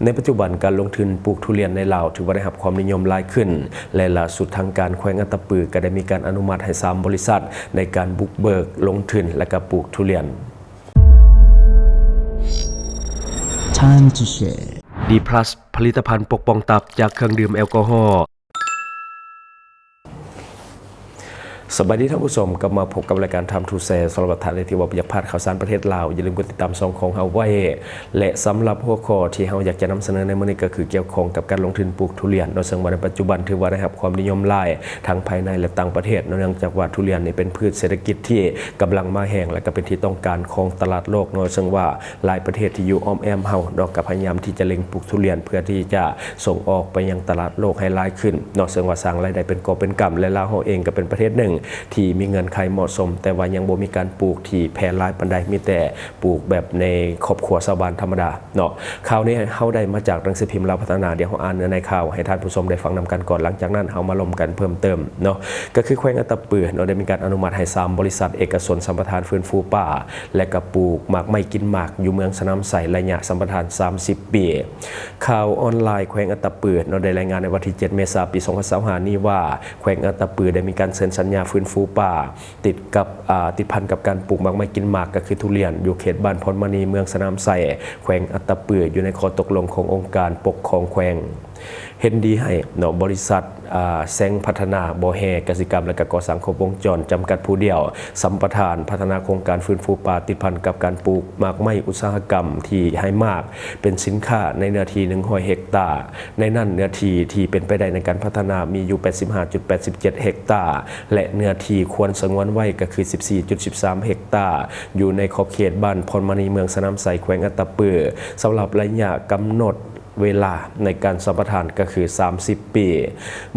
ໃນປັດຈຸບັນ ການລົງທຶນປູກທຸລຽນໃນລາວຖືວ່າໄດ້ຮັບຄວາມນິຍົມຫຼາຍຂຶ້ນ ແລະ ລ່າສຸດທາງການແຂວງອັດຕະປືກໍໄດ້ມີການອະນຸມັດໃຫ້ສາມບໍລິສັດໃນການບຸກເບີກລົງທຶນ ແລະ ກະປູກທຸລຽນ. Time to share. ດີພລັສ ຜະລິດຕະພັນປົກປ້ອງຕັບຈາກເຄື່ອງດື່ມແອລກໍຮໍ. ສະບາຍດີທ່ານຜູ້ຊົມ, ກັບມາພົບກັບລາຍການ Time to Share. ສຳລັບທ່ານໃດທີ່ວ່າບໍ່ຢາກພາດຂ່າວສານປະເທດລາວ, ຢ່າລືມກົດຕິດຕາມຊ່ອງຂອງເຮົາໄວ້. ແລະ ສຳລັບຫົວຂໍ້ທີ່ເຮົາຢາກຈະນຳສະເໜີໃນມື້ນີ້ ກໍຄືກ່ຽວຂ້ອງກັບການລົງທຶນປູກທຸລຽນເນາະ, ເຊິ່ງວ່າໃນປັດຈຸບັນຖືວ່າໄດ້ຮັບຄວາມນິຍົມຫຼາຍທັງພາຍໃນ ແລະ ຕ່າງປະເທດເນາະ, ເນື່ອງຈາກວ່າທຸລຽນນີ້ເປັນພືດເສດຖະກິດທີ່ກຳລັງມາແຮງ ແລະ ກໍເປັນທີ່ຕ້ອງການຂອງຕະຫຼາດໂລກເນາະ, ເຊິ່ງວ່າ ຫຼາຍປະເທດທີ່ຢູ່ອ້ອມແອ້ມເຮົາເນາະ ກໍພະຍາຍາມທີ່ຈະເລັ່ງປູກທຸລຽນ ເພື່ອທີ່ຈະສົ່ງອອກໄປຍັງຕະຫຼາດໂລກໃຫ້ຫຼາຍຂຶ້ນເນາະ, ເຊິ່ງວ່າສ້າງລາຍໄດ້ເປັນກອບເປັນກຳ ແລະ ລາວເຮົາເອງກໍເປັນປະເທດໜຶ່ງທີ່ມີເງື່ອນໄຂເໝາະສົມ, ແຕ່ວ່າຍັງບໍ່ມີການປູກທີ່ແຜ່ຫຼາຍປານໃດ, ມີແຕ່ປູກແບບໃນຄອບຄົວຊາວບ້ານທຳມະດາເນາະ. ຂ່າວນີ້ເຮົາໄດ້ມາຈາກໜັງສືພິມລາວພັດທະນາ, ດຽວເຮົາອ່ານເນື້ອໃນຂ່າວໃຫ້ທ່ານຜູ້ຊົມໄດ້ຟັງນຳກັນກ່ອນ, ຫຼັງຈາກນັ້ນເຮົາມາລົມກັນເພີ່ມເຕີມເນາະ. ກໍຄືແຂວງອັດຕະປືເນາະ ໄດ້ມີການອະນຸມັດໃຫ້ສາມບໍລິສັດເອກະຊົນສຳປະທານຟື້ນຟູປ່າ ແລະ ກະປູກໝາກໄມ້ກິນໝາກຢູ່ເມືອງສະໜາມໄຊ ໄລຍະສຳປະທານສາມສິບປີ. ຂ່າວອອນລາຍແຂວງອັດຕະປືເນາະ ໄດ້ລາຍງານໃນວັນທີເຈັດ ເມສາ ປີສອງພັນຊາວຫ້ານີ້ວ່າ ແຂວງອັດຕະປືໄດ້ມີການເຊັນສັນຍາຟື້ນຟູປ່າ ຕິດກັບ ອາ ຕິດພັນກັບການປູກໝາກໄມ້ກິນໝາກ ກໍຄືທຸລຽນ ຢູ່ເຂດບ້ານພອນມະນີ ເມືອງສະໜາມໄຊ ແຂວງອັດຕະປື ຢູ່ໃນຂໍ້ຕົກລົງຂອງອົງການປົກຄອງແຂວງ. ເຫັນດີໃຫ້ເນາະ ບໍລິສັດ ອາ ແຊງພັດທະນາບໍ່ແຮ່ກະສິກຳ ແລະ ກະກໍ່ສ້າງຄົບວົງຈອນ ຈຳກັດຜູ້ດຽວ ສຳປະທານພັດທະນາໂຄງການຟື້ນຟູປ່າ ຕິດພັນກັບການປູກໝາກໄມ້ອຸດສາຫະກຳທີ່ໃຫ້ໝາກເປັນສິນຄ້າ ໃນເນື້ອທີ່ໜຶ່ງຮ້ອຍເຮັກຕາ. ໃນນັ້ນເນື້ອທີ່ທີ່ເປັນໄປໄດ້ໃນການພັດທະນາມີຢູ່ແປດສິບຫ້າຈຸດແປດສິບເຈັດເຮັກຕາ ແລະ ເນື້ອທີ່ຄວນສະຫງວນໄວ້ກໍຄືສິບສີ່ຈຸດສິບສາມເຮັກຕາ ຢູ່ໃນຂອບເຂດບ້ານພອນມະນີ ເມືອງສະໜາມໄຊ ແຂວງອັດຕະປື. ສຳລັບໄລຍະກຳນົດ ເວລາໃນການສຳປະທານກໍຄືສາມສິບປີ.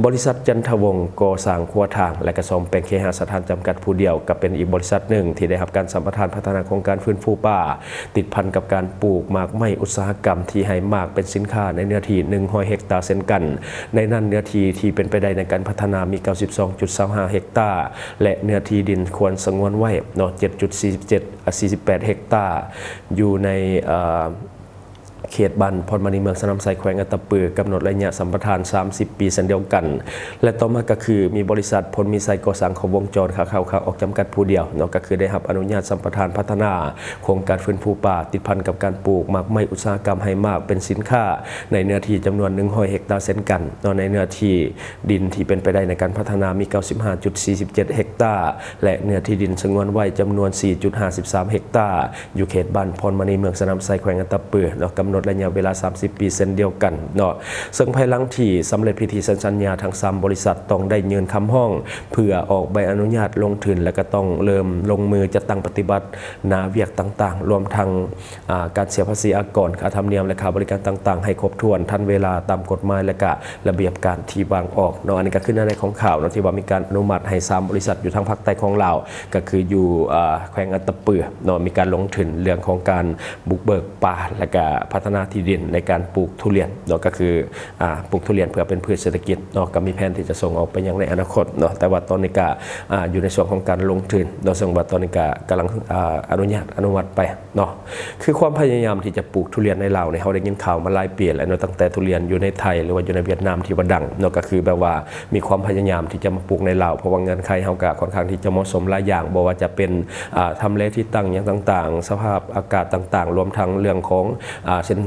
ບໍລິສັດຈັນທະວົງກໍ່ສ້າງຂົວທາງ ແລະ ກະສ້ອມແປງເຄຫະສະຖານຈຳກັດຜູ້ດຽວ ກໍເປັນອີກບໍລິສັດໜຶ່ງທີ່ໄດ້ຮັບການສຳປະທານພັດທະນາໂຄງການຟື້ນຟູປ່າ ຕິດພັນກັບການປູກໝາກໄມ້ອຸດສາຫະກຳທີ່ໃຫ້ໝາກເປັນສິນຄ້າ ໃນເນື້ອທີ່ໜຶ່ງຮ້ອຍເຮັກຕາເຊັ່ນກັນ. ໃນນັ້ນເນື້ອທີ່ທີ່ເປັນໄປໄດ້ໃນການພັດທະນາມີເກົ້າສິບສອງຈຸດຊາວຫ້າເຮັກຕາ ແລະ ເນື້ອທີ່ດິນຄວນສະຫງວນໄວ້ເນາະ ເຈັດຈຸດສີ່ສິບເຈັດ ອາ ສີ່ສິບແປດເຮັກຕາ ຢູ່ໃນ ເອີ ເຂດບ້ານພອນມະນີ ເມືອງສະໜາມໄຊ ແຂວງອັດຕະປື ກຳນົດໄລຍະສຳປະທານສາມສິບປີເຊັ່ນດຽວກັນ. ແລະ ຕໍ່ມາກໍຄືມີບໍລິສັດພົນມີໄຊກໍ່ສ້າງຄົບວົງຈອນ ຂາເຂົ້າຂາອອກ ຈຳກັດຜູ້ດຽວເນາະ ກໍຄືໄດ້ຮັບອະນຸຍາດສຳປະທານພັດທະນາໂຄງການຟື້ນຟູປ່າ ຕິດພັນກັບການປູກໝາກໄມ້ອຸດສາຫະກຳໃຫ້ໝາກເປັນສິນຄ້າ ໃນເນື້ອທີ່ຈຳນວນໜຶ່ງຮ້ອຍເຮັກຕາເຊັ່ນກັນເນາະ, ໃນເນື້ອທີ່ດິນທີ່ເປັນໄປໄດ້ໃນການພັດທະນາມີເກົ້າສິບຫ້າຈຸດສີ່ສິບເຈັດເຮັກຕາ ແລະ ເນື້ອທີ່ດິນສະຫງວນໄວ້ຈຳນວນສີ່ຈຸດຫ້າສິບສາມເຮັກຕາ ຢູ່ເຂດບ້ານພອນມະນີ ເມືອງສະໜາມໄຊ ແຂວງອັດຕະປືເນາະ, ກຳນົດໄລຍະເວລາສາມສິບປີເຊັ່ນດຽວກັນເນາະ. ເຊິ່ງພາຍຫຼັງທີ່ສຳເລັດພິທີເຊັນສັນຍາ, ທັງສາມບໍລິສັດຕ້ອງໄດ້ຍື່ນຄຳຮ້ອງເພື່ອອອກໃບອະນຸຍາດລົງທຶນ ແລະ ກໍຕ້ອງເລີ່ມລົງມືຈັດຕັ້ງປະຕິບັດໜ້າວຽກຕ່າງໆ, ລວມທັງ ອາ ການເສຍພາສີອາກອນ, ຄ່າທຳນຽມ ແລະ ຄ່າບໍລິການຕ່າງໆ ໃຫ້ຄົບຖ້ວນ, ທັນເວລາ, ຕາມກົດໝາຍ ແລະ ກະລະບຽບການທີ່ວາງອອກເນາະ. ອັນນີ້ກໍຄືເນື້ອໃນຂອງຂ່າວເນາະ ທີ່ວ່າມີການອະນຸມັດໃຫ້ສາມບໍລິສັດຢູ່ທາງພາກໃຕ້ຂອງລາວ ກໍຄືຢູ່ ອາ ແຂວງອັດຕະປືເນາະ ມີການລົງທຶນເລື່ອງຂອງການບຸກເບີກປ່າ ແລະ ກະພັດທະນາທີ່ດິນໃນການປູກທຸລຽນເນາະ, ກໍຄື ອາ ປູກທຸລຽນເພື່ອເປັນພືດເສດຖະກິດເນາະ, ກໍມີແຜນທີ່ຈະສົ່ງອອກໄປຍັງໃນອະນາຄົດເນາະ, ແຕ່ວ່າຕອນນີ້ກະ ອາ ຢູ່ໃນຊ່ວງຂອງການລົງທຶນເນາະ, ເຊິ່ງວ່າຕອນນີ້ກະກຳລັງ ອາ ອະນຸຍາດອະນຸມັດໄປເນາະ. ຄືຄວາມພະຍາຍາມທີ່ຈະປູກທຸລຽນໃນລາວນີ້ ເຮົາໄດ້ຍິນຂ່າວມາຫຼາຍປີແລ້ວເນາະ, ຕັ້ງແຕ່ທຸລຽນຢູ່ໃນໄທ ຫຼືວ່າຢູ່ໃນຫວຽດນາມທີ່ວ່າດັງເນາະ, ກໍຄືແບບວ່າມີຄວາມພະຍາຍາມທີ່ຈະມາປູກໃນລາວ ເພາະວ່າເງື່ອນໄຂເຮົາກະຄ່ອນຂ້າງທີ່ຈະເໝາະສົມຫຼາຍຢ່າງ, ບໍ່ວ່າຈະເປັນ ອາ ທຳເລທີ່ຕັ້ງຫຍັງຕ່າງໆ, ສະພາບອາກາດຕ່າງໆ, ລວມທັງເລື່ອງຂອງ ອາ ເສັ້ນ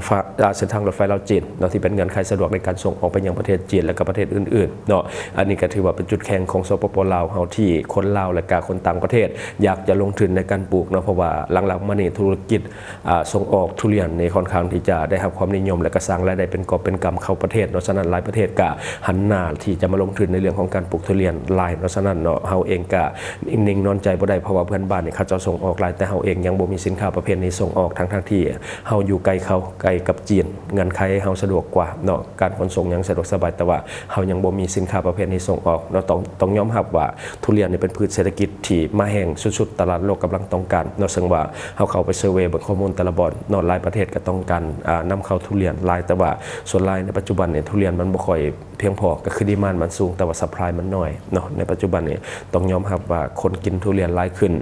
ອາ ເສັ້ນທາງລົດໄຟລາວ-ຈີນເນາະ ທີ່ເປັນເງື່ອນໄຂສະດວກໃນການສົ່ງອອກໄປຍັງປະເທດຈີນ ແລະ ກໍປະເທດອື່ນໆເນາະ. ອັນນີ້ກໍຖືວ່າເປັນຈຸດແຂງຂອງ ສປປ ລາວເຮົາ ທີ່ຄົນລາວ ແລະ ກະຄົນຕ່າງປະເທດຢາກຈະລົງທຶນໃນການປູກເນາະ, ເພາະວ່າຫຼັງໆມານີ້ທຸລະກິດ ອາ ສົ່ງອອກທຸລຽນນີ້ຄ່ອນຂ້າງທີ່ຈະໄດ້ຮັບຄວາມນິຍົມ ແລະ ກະສ້າງລາຍໄດ້ເປັນກອບເປັນກຳເຂົ້າປະເທດເນາະ, ສະນັ້ນຫຼາຍປະເທດກະຫັນໜ້າທີ່ຈະມາລົງທຶນໃນເລື່ອງຂອງການປູກທຸລຽນຫຼາຍເນາະ. ສະນັ້ນເນາະ ເຮົາເອງກະ ນິ່ງນອນໃຈບໍ່ໄດ້ ເພາະວ່າເພື່ອນບ້ານນີ້ເຂົາເຈົ້າສົ່ງອອກຫຼາຍ, ແຕ່ເຮົາເອງຍັງບໍ່ມີສິນຄ້າປະເພດນີ້ສົ່ງອອກ ທັງໆທີ່ເຮົາຢູ່ໃກ້ເຂົາ ໃກ້ກັບຈີນ, ເງື່ອນໄຂເຮົາສະດວກກວ່າເນາະ, ການຂົນສົ່ງຫຍັງສະດວກສະບາຍ, ແຕ່ວ່າເຮົາຍັງບໍ່ມີສິນຄ້າປະເພດນີ້ສົ່ງອອກເນາະ. ຕ້ອງ ຕ້ອງຍອມຮັບວ່າທຸລຽນນີ້ເປັນພືດເສດຖະກິດທີ່ມາແຮງສຸດໆ ຕະຫຼາດໂລກກຳລັງຕ້ອງການເນາະ, ເຊິ່ງວ່າເຮົາເຂົ້າໄປເຊີເວເບິ່ງຂໍ້ມູນແຕ່ລະບ່ອນເນາະ, ຫຼາຍປະເທດກໍຕ້ອງການ ອາ ນຳເຂົ້າທຸລຽນຫຼາຍ, ແຕ່ວ່າສ່ວນຫຼາຍໃນປັດຈຸບັນນີ້ທຸລຽນມັນບໍ່ຄ່ອຍ ພຽງພໍ ກໍຄືດີມານມັນສູງ ແຕ່ວ່າຊັບພລາຍມັນໜ້ອຍເນາະ. ໃນປັດຈຸບັນນີ້ຕ້ອງຍອມຮັບວ່າຄົນກິນທຸລຽນຫຼາຍຂຶ້ນ.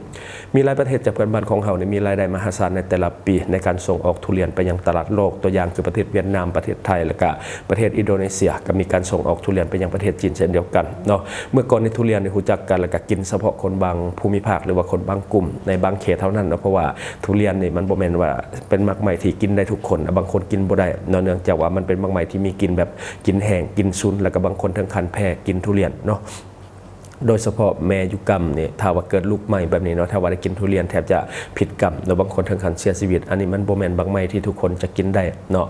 ມີຫຼາຍປະເທດຈາກເພື່ອນບ້ານຂອງເຮົານີ້ມີລາຍໄດ້ມະຫາສານໃນແຕ່ລະປີ ໃນການສົ່ງອອກທຸລຽນໄປຍັງຕະຫຼາດ ດໂລກ ຕົວຢ່າງຄືປະເທດຫວຽດນາມ, ປະເທດໄທ ແລ້ວກະປະເທດອິນໂດເນເຊຍ ກໍມີການສົ່ງອອກທຸລຽນໄປຍັງປະເທດຈີນເຊັ່ນດຽວກັນເນາະ. ເມື່ອກ່ອນນີ້ທຸລຽນນີ້ຮູ້ຈັກກັນ ແລ້ວກະກິນສະເພາະຄົນບາງພູມິພາກ ຫຼືວ່າຄົນບາງກຸ່ມໃນບາງເຂດເທົ່ານັ້ນເນາະ, ເພາະວ່າທຸລຽນນີ້ມັນບໍ່ແມ່ນວ່າເປັນໝາກໄມ້ທີ່ກິນໄດ້ທຸກຄົນ, ບາງຄົນກິນບໍ່ໄດ້ເນາະ, ເນື່ອງຈາກວ່າມັນເປັນໝາກໄມ້ທີ່ມີກິ່ນແບບ ກິ່ນແຫ້ງ ກິ່ນຊຸນ ແລ້ວກໍບາງຄົນເຖິງຂັ້ນແພ້ກິນທຸລຽນເນາະ. ໂດຍສະເພາະແມ່ຢູ່ກຳນີ້ ຖ້າວ່າເກີດລູກໃໝ່ແບບນີ້ເນາະ, ຖ້າວ່າໄດ້ກິນທຸລຽນແທບຈະຜິດກຳເນາະ, ບາງຄົນເຖິງຂັ້ນເສຍຊີວິດ. ອັນນີ້ມັນບໍ່ແມ່ນໝາກໄມ້ທີ່ທຸກຄົນຈະກິນໄດ້ເນາະ.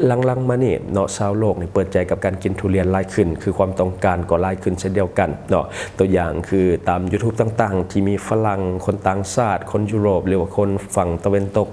ຫຼັງໆມານີ້ເນາະ ຊາວໂລກນີ້ເປີດໃຈກັບການກິນທຸລຽນຫຼາຍຂຶ້ນ, ຄືຄວາມຕ້ອງການກໍຫຼາຍຂຶ້ນເຊັ່ນດຽວກັນເນາະ. ຕົວຢ່າງຄືຕາມ YouTube ຕ່າງໆ ທີ່ມີຝຣັ່ງ, ຄົນຕ່າງຊາດ, ຄົນຢູໂຣບ ຫຼືວ່າຄົນຝັ່ງຕາເວັນຕົກ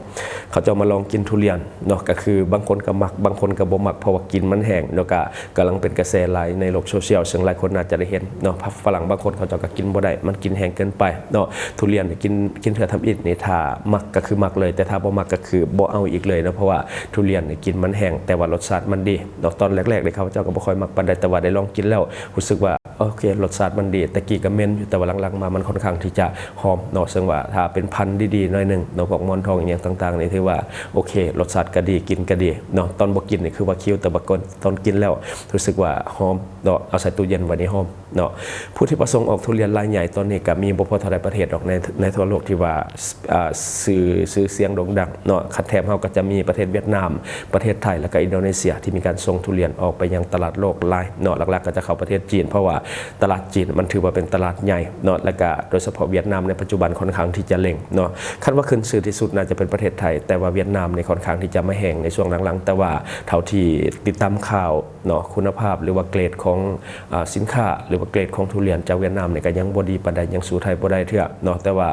ເຂົາເຈົ້າມາລອງກິນທຸລຽນເນາະ, ກໍຄືບາງຄົນກໍມັກ ບາງຄົນກໍບໍ່ມັກ ເພາະວ່າກິ່ນມັນແຮງເນາະ, ກໍກຳລັງເປັນກະແສຫຼາຍໃນໂລກໂຊຊຽວ ເຊິ່ງຫຼາຍຄົນໜ້າຈະໄດ້ເຫັນເນາະ. ຝຣັ່ງບາງຄົນເຂົາເຈົ້າກໍກິນບໍ່ໄດ້ ມັນກິ່ນແຮງເກີນໄປເນາະ. ທຸລຽນນີ້ກິນ ກິນເທື່ອທຳອິດນີ້ ຖ້າມັກກໍຄືມັກເລີຍ, ແຕ່ຖ້າບໍ່ມັກກໍຄືບໍ່ເອົາອີກເລີຍເນາະ, ເພາະວ່າທຸລຽນນີ້ກິ່ນມັນແຮງ ແຕ່ວ່າລົດຊາດມັນດີເນາະ. ຕອນແລກໆນີ້ຂ້າພະເຈົ້າກໍບໍ່ຄ່ອຍມັກປານໃດ, ແຕ່ວ່າໄດ້ລອງກິນແລ້ວຮູ້ສຶກວ່າ ໂອເຄ ລົດຊາດມັນດີ, ແຕ່ກີ້ກໍເໝັນຢູ່ ແຕ່ວ່າຫຼັງໆມາມັນຄ່ອນຂ້າງທີ່ຈະຫອມເນາະ, ເຊິ່ງວ່າຖ້າເປັນພັນດີໆໜ້ອຍໜຶ່ງເນາະ ພວກໝອນທອງອີ່ຫຍັງຕ່າງໆນີ້ ຖືວ່າໂອເຄ ລົດຊາດກໍດີ ກິ່ນກໍດີເນາະ. ຕອນບໍ່ກິນນີ້ຄືວ່າຄິວ, ແຕ່ວ່າກ່ອນ ຕອນກິນແລ້ວຮູ້ສຶກວ່າຫອມເນາະ, ເອົາໃສ່ຕູ້ເຢັນໄວ້ນີ້ຫອມເນາະ. ຜູ້ທີ່ປະສົງອອກທຸລຽນລາຍໃຫຍ່ຕອນນີ້ກໍມີບໍ່ພໍເທົ່າໃດປະເທດດອກ ໃນ ໃນທົ່ວໂລກທີ່ວ່າ ອາ ຊື່ ຊື່ສຽງໂດ່ງດັງເນາະ. ຄັນແຖບເຮົາກໍຈະມີປະເທດຫວຽດນາມ, ປະເທດໄທ ແລ້ວກໍອິນໂດເນເຊຍ ທີ່ມີການສົ່ງທຸລຽນອອກໄປຍັງຕະຫຼາດໂລກຫຼາຍເນາະ. ຫຼັກໆກໍຈະເຂົ້າປະເທດຈີນ ເພາະວ່າຕະຫຼາດຈີນມັນຖືວ່າເປັນຕະຫຼາດໃຫຍ່ເນາະ, ແລ້ວກໍໂດຍສະເພາະຫວຽດນາມໃນປັດຈຸບັນຄ່ອນຂ້າງທີ່ຈະເລັ່ງເນາະ. ຄັນວ່າຂຶ້ນຊື່ທີ່ສຸດໜ້າຈະເປັນປະເທດໄທ, ແຕ່ວ່າຫວຽດນາມນີ້ຄ່ອນຂ້າງທີ່ຈະມາແຮງໃນຊ່ວງຫຼັງໆ, ແຕ່ວ່າເທົ່າທີ່ຕິດຕາມຂ່າວເນາະ ຄຸນນະພາບ ຫຼືວ່າເກຣດຂອງ ອາ ສິນຄ້າ ຫຼືວ່າເກຣດຂອງທຸລຽນຈາກຫວຽດນາມນີ້ກໍຍັງບໍ່ດີປານໃດ, ຍັງສູ້ໄທບໍ່ໄດ້ເທື່ອເນາະ. ແຕ່ວ່າ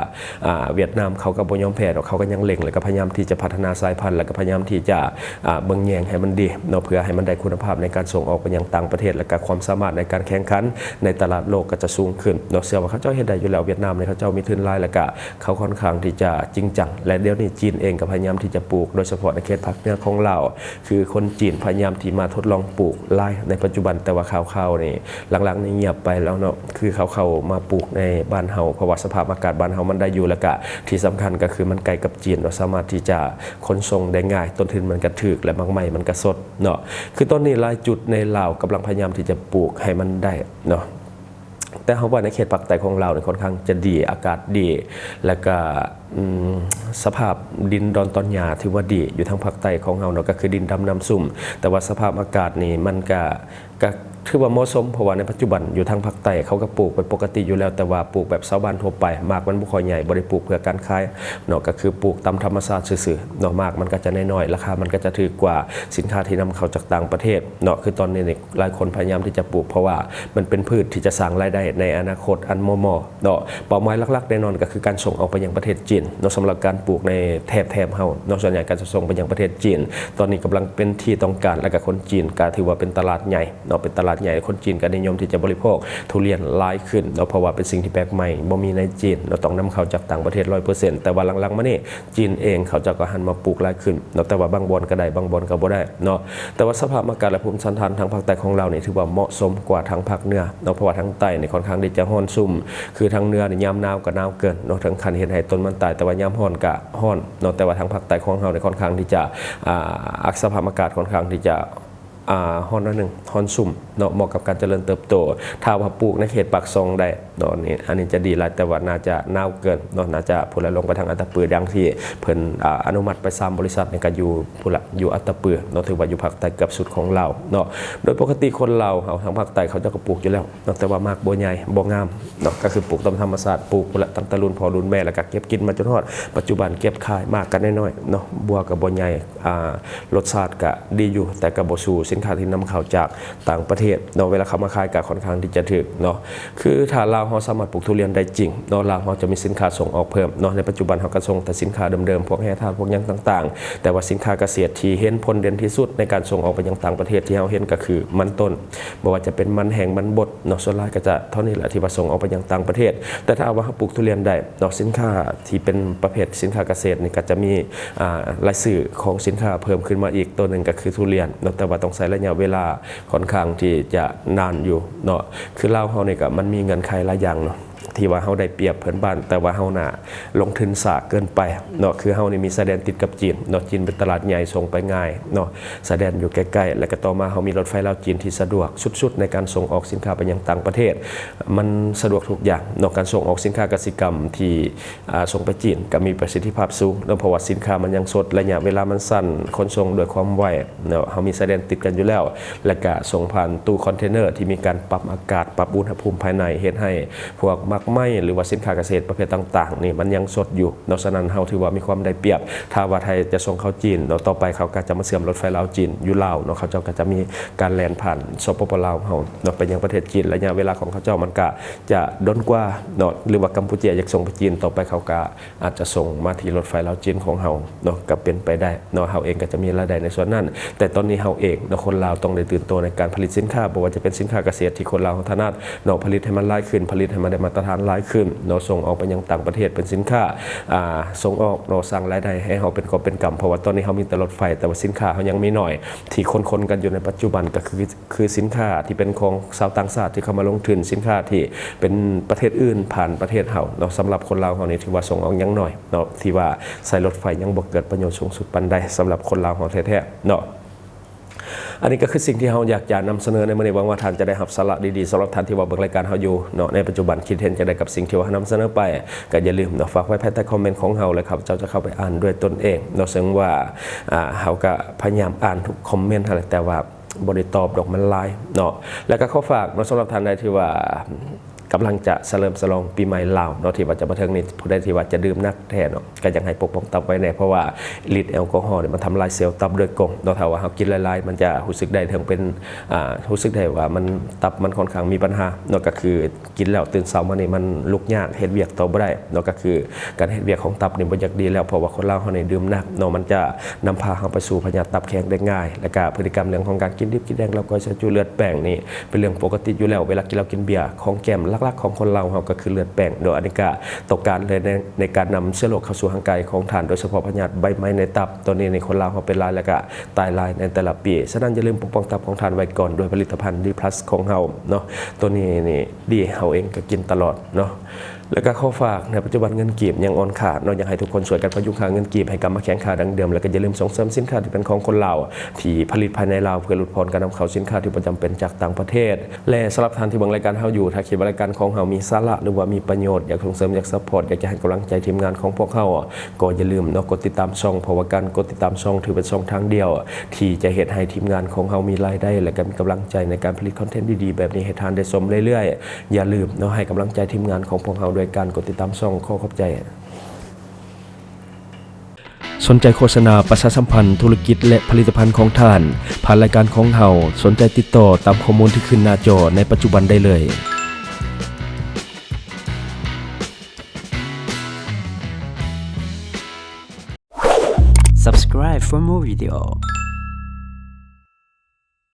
ອາ ຫວຽດນາມເຂົາກໍບໍ່ຍອມແພ້ດອກ, ເຂົາກໍຍັງເລັ່ງ ແລ້ວກໍພະຍາຍາມທີ່ຈະພັດທະນາສາຍພັນ ແລ້ວກໍພະຍາຍາມທີ່ຈະ ອາ ເບິ່ງແຍງໃຫ້ມັນດີເນາະ, ເພື່ອໃຫ້ມັນໄດ້ຄຸນນະພາບໃນການສົ່ງອອກໄປຍັງຕ່າງປະເທດ ແລ້ວກໍຄວາມສາມາດໃນການແຂ່ງຂັນໃນຕະຫຼາດໂລກກໍຈະສູງຂຶ້ນເນາະ. ເຊື່ອວ່າເຂົາເຈົ້າເຮັດໄດ້ຢູ່ແລ້ວ, ຫວຽດນາມນີ້ເຂົາເຈົ້າມີທຶນຫຼາຍ ແລ້ວກໍເຂົາຄ່ອນຂ້າງທີ່ຈະຈິງຈັງ ແລະ ດຽວນີ້ຈີນເອງກໍພະຍາຍາມທີ່ຈະປູກ ໂດຍສະເພາະໃນເຂດພາກເໜືອຂອງລາວ ຄືຄົນຈີນພະຍາຍາມທີ່ມາທົດລອງປູກຫຼາຍໃນປັດຈຸບັນ, ແຕ່ວ່າຂ່າວໆນີ້ຫຼັງໆນີ້ງຽບໄປແລ້ວເນາະ, ຄືເຂົາເຂົ້າມາປູກໃນບ້ານເຮົາ ເພາະວ່າສະພາບອາກາດບ້ານເຮົາມັນໄດ້ຢູ່, ແລ້ວກະທີ່ສຳຄັນກໍຄືມັນໃກ້ກັບຈີນເນາະ, ສາມາດທີ່ຈະຂົນສົ່ງໄດ້ງ່າຍ, ຕົ້ນທຶນມັນກະຖືກ ແລະ ໝາກໄມ້ມັນກະສົດເນາະ. ຄືຕອນນີ້ຫຼາຍຈຸດໃນລາວກຳລັງພະຍາຍາມທີ່ຈະປູກໃຫ້ມັນໄດ້ເນາະ. ແຕ່ເຮົາວ່າໃນເຂດພາກໃຕ້ຂອງລາວນີ້ຄ່ອນຂ້າງຈະດີ, ອາກາດດີ ແລ້ວກະ ອືມ ສະພາບດິນດອນຕອນຫຍ້າຖືວ່າດີຢູ່ທາງພາກໃຕ້ຂອງເຮົາເນາະ, ກໍຄືດິນດຳນ້ຳຊຸ່ມ, ແຕ່ວ່າສະພາບອາກາດນີ້ມັນກະ ກະຖືວ່າເໝາະສົມ, ເພາະວ່າໃນປັດຈຸບັນຢູ່ທາງພາກໃຕ້ເຂົາກໍປູກໄປປົກກະຕິຢູ່ແລ້ວ, ແຕ່ວ່າປູກແບບຊາວບ້ານທົ່ວໄປ, ໝາກມັນບໍ່ຄ່ອຍໃຫຍ່, ບໍ່ໄດ້ປູກເພື່ອການຂາຍເນາະ, ກໍຄືປູກຕາມທຳມະຊາດຊື່ໆເນາະ. ໝາກມັນກໍຈະນ້ອຍໆ, ລາຄາມັນກໍຈະຖືກກວ່າສິນຄ້າທີ່ນຳເຂົ້າຈາກຕ່າງປະເທດເນາະ. ຄືຕອນນີ້ນີ້ ຫຼາຍຄົນພະຍາຍາມທີ່ຈະປູກ ເພາະວ່າມັນເປັນພືດທີ່ຈະສ້າງລາຍໄດ້ໃນອະນາຄົດອັນບໍ່ມໍ່ເນາະ. ເປົ້າໝາຍຫຼັກໆແນ່ນອນກໍຄືການສົ່ງອອກໄປຍັງປະເທດຈີນເນາະ, ສຳລັບການປູກໃນແຖບ ແຖບເຮົາເນາະ, ສ່ວນໃຫຍ່ກໍຈະສົ່ງໄປຍັງປະເທດຈີນ. ຕອນນີ້ກຳລັງເປັນທີ່ຕ້ອງການ ແລະ ກໍຄົນຈີນກໍຖືວ່າເປັນຕະຫຼາດໃຫຍ່ເນາະ, ເປັນຕະຫຼາດໃຫຍ່, ຄົນຈີນກໍນິຍົມທີ່ຈະບໍລິໂພກທຸລຽນຫຼາຍຂຶ້ນເນາະ, ເພາະວ່າເປັນສິ່ງທີ່ແປກໃໝ່ ບໍ່ມີໃນຈີນເນາະ, ຕ້ອງນຳເຂົ້າຈາກຕ່າງປະເທດຮ້ອຍເປີເຊັນ. ແຕ່ວ່າຫຼັງໆມານີ້ ຈີນເອງເຂົາເຈົ້າກໍຫັນມາປູກຫຼາຍຂຶ້ນເນາະ, ແຕ່ວ່າບາງບ່ອນກໍໄດ້ ບາງບ່ອນກໍບໍ່ໄດ້ເນາະ. ແຕ່ວ່າສະພາບອາກາດ ແລະ ພູມສັນຖານທາງພາກໃຕ້ຂອງລາວນີ້ ຖືວ່າເໝາະສົມກວ່າທາງພາກເໜືອເນາະ, ເພາະວ່າທາງໃຕ້ນີ້ຄ່ອນຂ້າງທີ່ຈະຮ້ອນຊຸ່ມ, ຄືທາງເໜືອນີ້ຍາມໜາວກໍໜາວເກີນເນາະ, ເຖິງຂັ້ນເຮັດໃຫ້ຕົ້ນມັນຕາຍ, ແຕ່ວ່າຍາມຮ້ອນກໍຮ້ອນເນາະ. ແຕ່ວ່າທາງພາກໃຕ້ຂອງເຮົານີ້ຄ່ອນຂ້າງທີ່ຈະ ອາ ອັກ ສະພາບອາກາດຄ່ອນຂ້າງທີ່ຈະ ອາ ຮ້ອນໜ້ອຍໜຶ່ງ, ຮ້ອນຊຸ່ມເນາະ, ເໝາະກັບການຈະເລີນເຕີບໂຕ. ຖ້າວ່າປູກໃນເຂດປາກຊ່ອງໄດ້ ເນາະ, ນີ້ ອັນນີ້ຈະດີຫຼາຍ, ແຕ່ວ່າໜ້າຈະໜາວເກີນເນາະ, ໜ້າຈະພຸ້ນລະ ລົງໄປທາງອັດຕະປື ດັ່ງທີ່ເພິ່ນ ອາ ອະນຸມັດໄປສາມບໍລິສັດນີ້ ກໍຢູ່ພຸ້ນລະ ຢູ່ອັດຕະປືເນາະ, ຖືວ່າຢູ່ພາກໃຕ້ເກືອບສຸດຂອງລາວເນາະ. ໂດຍປົກກະຕິຄົນລາວເຮົາທາງພາກໃຕ້ເຂົາເຈົ້າກໍປູກຢູ່ແລ້ວເນາະ, ແຕ່ວ່າໝາກບໍ່ໃຫຍ່ ບໍ່ງາມເນາະ, ກໍຄືປູກຕາມທຳມະຊາດ, ປູກພຸ້ນລະ ຕັ້ງແຕ່ລຸ້ນພໍ່ລຸ້ນແມ່ ແລ້ວກໍເກັບກິນມາຈົນຮອດປັດຈຸບັນ, ເກັບຂາຍ, ໝາກກໍນ້ອຍໆເນາະ, ບົວກໍບໍ່ໃຫຍ່. ອາ ລົດຊາດກະດີຢູ່, ແຕ່ກະບໍ່ສູ້ສິນຄ້າທີ່ນຳເຂົ້າຈາກຕ່າງປະເທດເນາະ, ເວລາເຂົາມາຂາຍກະຄ່ອນຂ້າງທີ່ຈະຖືກເນາະ. ຄືຖ້າລາວເຮົາສາມາດປູກທຸລຽນໄດ້ຈິງເນາະ, ລາວເຮົາຈະມີສິນຄ້າສົ່ງອອກເພີ່ມເນາະ. ໃນປັດຈຸບັນເຮົາກະສົ່ງແຕ່ສິນຄ້າເດີມໆ ພວກແຮ່ທາດ ພວກຫຍັງຕ່າງໆ, ແຕ່ວ່າສິນຄ້າກະເສດທີ່ເຫັນຜົນເດັ່ນທີ່ສຸດໃນການສົ່ງອອກໄປຍັງຕ່າງປະເທດທີ່ເຮົາເຫັນກະຄືມັນຕົ້ນ, ບໍ່ວ່າຈະເປັນມັນແຫ້ງ ມັນບົດເນາະ, ສ່ວນຫຼາຍກະຈະເທົ່ານີ້ແຫຼະທີ່ວ່າສົ່ງອອກໄປຍັງຕ່າງປະເທດ. ແຕ່ຖ້າຫາກວ່າເຮົາປູກທຸລຽນໄດ້ ເນາະ, ສິນຄ້າທີ່ເປັນປະເພດສິນຄ້າກະເສດນີ້ກໍຈະມີ ອາ ລາຍຊື່ຂອງສິນຄ້າເພີ່ມຂຶ້ນມາອີກໂຕໜຶ່ງກໍຄືທຸລຽນເນາະ, ແຕ່ວ່າຕ້ອງໃຊ້ໄລຍະເວລາຄ່ອນຂ້າງທີ່ຈະນານຢູ່ເນາະ. ຄືລາວເຮົານີ້ກໍມັນມີເງື່ອນໄຂຫຼາຍຢ່າງເນາະ, ທີ່ວ່າເຮົາໄດ້ປຽບເພື່ອນບ້ານ, ແຕ່ວ່າເຮົານະລົງທຶນຊ້າເກີນໄປເນາະ. ຄືເຮົານີ້ມີຊາຍແດນຕິດກັບຈີນເນາະ, ຈີນເປັນຕະຫຼາດໃຫຍ່ ສົ່ງໄປງ່າຍເນາະ, ຊາຍແດນຢູ່ໃກ້ໆ. ແລ້ວກໍຕໍ່ມາເຮົາມີລົດໄຟລາວ-ຈີນທີ່ສະດວກສຸດໆໃນການສົ່ງອອກສິນຄ້າໄປຍັງຕ່າງປະເທດ, ມັນສະດວກທຸກຢ່າງເນາະ. ການສົ່ງອອກສິນຄ້າກະສິກຳທີ່ ອາ ສົ່ງໄປຈີນກໍມີປະສິດທິພາບສູງເນາະ, ເພາະວ່າສິນຄ້າມັນຍັງສົດ, ໄລຍະເວລາມັນສັ້ນ, ຂົນສົ່ງດ້ວຍຄວາມໄວເນາະ. ເຮົາມີຊາຍແດນຕິດກັນຢູ່ແລ້ວ, ແລ້ວກະສົ່ງຜ່ານຕູ້ຄອນເທນເນີທີ່ມີການປັບອາກາດ, ປັບອຸນຫະພູມພາຍໃນ, ເຮັດໃຫ້ພວກໝາກໄມ້ ຫຼືວ່າສິນຄ້າກະເສດປະເພດຕ່າງໆນີ້ ມັນຍັງສົດຢູ່ເນາະ. ສະນັ້ນ ເຮົາຖືວ່າມີຄວາມໄດ້ປຽບ. ຖ້າວ່າໄທຈະສົ່ງເຂົ້າຈີນເນາະ, ຕໍ່ໄປເຂົາກໍຈະມາເຊື່ອມລົດໄຟລາວ-ຈີນຢູ່ລາວເນາະ, ເຂົາເຈົ້າກໍຈະມີການແລ່ນຜ່ານ ສປປ ລາວເຮົາເນາະ ໄປຍັງປະເທດຈີນ. ໄລຍະເວລາຂອງເຂົາເຈົ້າມັນກໍຈະດົນກວ່າເນາະ, ຫຼືວ່າກຳປູເຈຍຢາກສົ່ງໄປຈີນ, ຕໍ່ໄປເຂົາກໍ ອາດຈະສົ່ງມາທີ່ລົດໄຟລາວ-ຈີນຂອງເຮົາເນາະ, ກໍເປັນໄປໄດ້ເນາະ. ເຮົາເອງກໍຈະມີລາຍໄດ້ໃນສ່ວນນັ້ນ, ແຕ່ຕອນນີ້ເຮົາເອງເນາະ, ຄົນລາວຕ້ອງໄດ້ຕື່ນໂຕໃນການຜະລິດສິນຄ້າ, ບໍ່ວ່າຈະເປັນສິນຄ້າກະເສດທີ່ຄົນລາວເຮົາຖະໜັດເນາະ, ຜະລິດໃຫ້ມັນຫຼາຍຂຶ້ນ, ຜະລິດໃຫ້ມັນໄດ້ມາດຕະຖານຫຼາຍຂຶ້ນເນາະ, ສົ່ງອອກໄປຍັງຕ່າງປະເທດເປັນສິນຄ້າ ອາ ສົ່ງອອກເນາະ, ສ້າງລາຍໄດ້ໃຫ້ເຮົາເປັນກອບເປັນກຳ. ເພາະວ່າຕອນນີ້ເຮົາມີແຕ່ລົດໄຟ, ແຕ່ວ່າສິນຄ້າເຮົາຍັງມີໜ້ອຍ, ທີ່ຂົນໆກັນຢູ່ໃນປັດຈຸບັນກໍຄື ຄືສິນຄ້າທີ່ເປັນຂອງຊາວຕ່າງຊາດທີ່ເຂົ້າມາລົງທຶນ, ສິນຄ້າທີ່ເປັນປະເທດອື່ນຜ່ານປະເທດເຮົາເນາະ. ສຳລັບຄົນລາວເຮົານີ້ ຖືວ່າສົ່ງອອກຍັງໜ້ອຍເນາະ, ທີ່ວ່າໃຊ້ລົດໄຟຍັງບໍ່ເກີດປະໂຫຍດສູງສຸດປານໃດ ສຳລັບຄົນລາວເຮົາແທ້ໆເນາະ. ອັນນີ້ກໍຄືສິ່ງທີ່ເຮົາຢາກຈະນຳສະເໜີໃນມື້ນີ້. ຫວັງວ່າທ່ານຈະໄດ້ຮັບສາລະດີໆ. ສຳລັບທ່ານທີ່ວ່າເບິ່ງລາຍການເຮົາຢູ່ເນາະ ໃນປັດຈຸບັນ ຄິດເຫັນຈັ່ງໃດກັບສິ່ງທີ່ວ່າເຮົານຳສະເໜີໄປ, ກໍຢ່າລືມເນາະ ຝາກໄວ້ພາຍໃຕ້ຄອມເມັນຂອງເຮົາ ແລະ ຂ້າພະເຈົ້າຈະເຂົ້າໄປອ່ານດ້ວຍຕົນເອງເນາະ. ເຊິ່ງວ່າ ອາ ເຮົາກໍພະຍາຍາມອ່ານທຸກຄອມເມັນຫັ້ນແຫຼະ, ແຕ່ວ່າ ບໍ່ໄດ້ຕອບດອກ ມັນຫຼາຍເນາະ. ແລ້ວກໍຂໍຝາກເນາະ ສຳລັບທ່ານໃດທີ່ວ່າກຳລັງຈະສະເຫຼີມສະຫຼອງປີໃໝ່ລາວເນາະ ທີ່ວ່າຈະມາເຖິງນີ້, ຜູ້ໃດທີ່ວ່າຈະດື່ມໜັກແທ້ເນາະ ກໍຢາກໃຫ້ປົກປ້ອງຕັບໄວ້ແດ່, ເພາະວ່າລິດແອລກໍຮໍນີ້ມັນທຳລາຍເຊວຕັບໂດຍກົງເນາະ. ຖ້າວ່າເຮົາກິນຫຼາຍໆ ມັນຈະຮູ້ສຶກໄດ້ເຖິງເປັນ ອາ ຮູ້ສຶກໄດ້ວ່າມັນ ຕັບມັນຄ່ອນຂ້າງມີບັນຫາເນາະ, ກໍຄື ກິນແລ້ວຕື່ນເຊົ້າມານີ້ມັນລຸກຍາກ ເຮັດວຽກຕໍ່ບໍ່ໄດ້ເນາະ. ກໍຄືການເຮັດວຽກຂອງຕັບນີ້ບໍ່ຢາກດີແລ້ວ, ເພາະວ່າຄົນລາວເຮົານີ້ດື່ມໜັກເນາະ, ມັນຈະນຳພາເຮົາໄປສູ່ພະຍາດຕັບແຂງໄດ້ງ່າຍ. ແລ້ວກະພຶດຕິກຳເລື່ອງຂອງການກິນດິບກິນແດງ ເຫຼົ້າກ້ອຍ ຊາຈູ ເລືອດແປ້ງນີ້ເປັນເລື່ອງປົກກະຕິຢູ່ແລ້ວ. ເວລາກິນເຫຼົ້າກິນເບຍ ຂອງແກ້ມຫຼັກໆຂອງຄົນລາວເຮົາກໍຄືເລືອດແປ້ງເນາະ. ອັນນີ້ກະຕ້ອງການເລີຍໃນ ໃນການນຳເຊື້ອໂລກເຂົ້າສູ່ຮ່າງກາຍຂອງທ່ານ, ໂດຍສະເພາະພະຍາດໃບໄມ້ໃນຕັບ ໂຕນີ້ນີ້ຄົນລາວເຮົາເປັນຫຼາຍ ແລ້ວກະ ຕາຍຫຼາຍໃນແຕ່ລະປີ. ສະນັ້ນ ຢ່າລືມປົກປ້ອງຕັບຂອງທ່ານໄວ້ກ່ອນ ດ້ວຍຜະລິດຕະພັນ ດີພລັສ ຂອງເຮົາເນາະ. ໂຕນີ້ນີ້ດີ ເຮົາເອງກໍກິນຕະຫຼອດເນາະ. ແລ້ວກໍຂໍຝາກ ໃນປັດຈຸບັນເງິນກີບຍັງອ່ອນຄ່າເນາະ, ຢາກໃຫ້ທຸກຄົນຊ່ວຍກັນພະຍຸງຄ່າເງິນກີບໃຫ້ກັບມາແຂງຄ່າດັ່ງເດີມ, ແລ້ວກໍຢ່າລືມສົ່ງເສີມສິນຄ້າທີ່ເປັນຂອງຄົນລາວ ທີ່ຜະລິດພາຍໃນລາວ ເພື່ອຫຼຸດຜ່ອນການນຳເຂົ້າສິນຄ້າທີ່ບໍ່ຈຳເປັນຈາກຕ່າງປະເທດ. ແລະ ສຳລັບທ່ານທີ່ເບິ່ງລາຍການເຮົາຢູ່, ຖ້າຄິດວ່າລາຍການຂອງເຮົາມີສາລະ ຫຼືວ່າມີປະໂຫຍດ, ຢາກສົ່ງເສີມ, ຢາກຊັບພອດ, ຢາກຈະໃຫ້ກຳລັງໃຈທີມງານຂອງພວກເຮົາ, ກໍຢ່າລືມເນາະ ກົດຕິດຕາມຊ່ອງ, ເພາະວ່າການກົດຕິດຕາມຊ່ອງ ຖືເປັນຊ່ອງທາງດຽວທີ່ຈະເຮັດໃຫ້ທີມງານຂອງເຮົາມີລາຍໄດ້ ແລະ ກໍມີກຳລັງໃຈໃນການຜະລິດຄອນເທັນດີໆແບບນີ້ໃຫ້ທ່ານໄດ້ຊົມເລື້ອຍໆ. ຢ່າລືມເນາະ ໃຫ້ກຳລັງໃຈທີມງານຂອງພວກເຮົາດ້ວຍການກົດຕິດຕາມຊ່ອງ. ຂໍຂອບໃຈ. ສົນໃຈໂຄສະນາປະຊາສຳພັນທຸລະກິດ ແລະ ຜະລິດຕະພັນຂອງທ່ານ ຜ່ານລາຍການຂອງເຮົາ, ສົນໃຈຕິດຕໍ່ຕາມຂໍ້ມູນທີ່ຂຶ້ນໜ້າຈໍໃນປັດຈຸບັນໄດ້ເລີຍ. Subscribe for more video.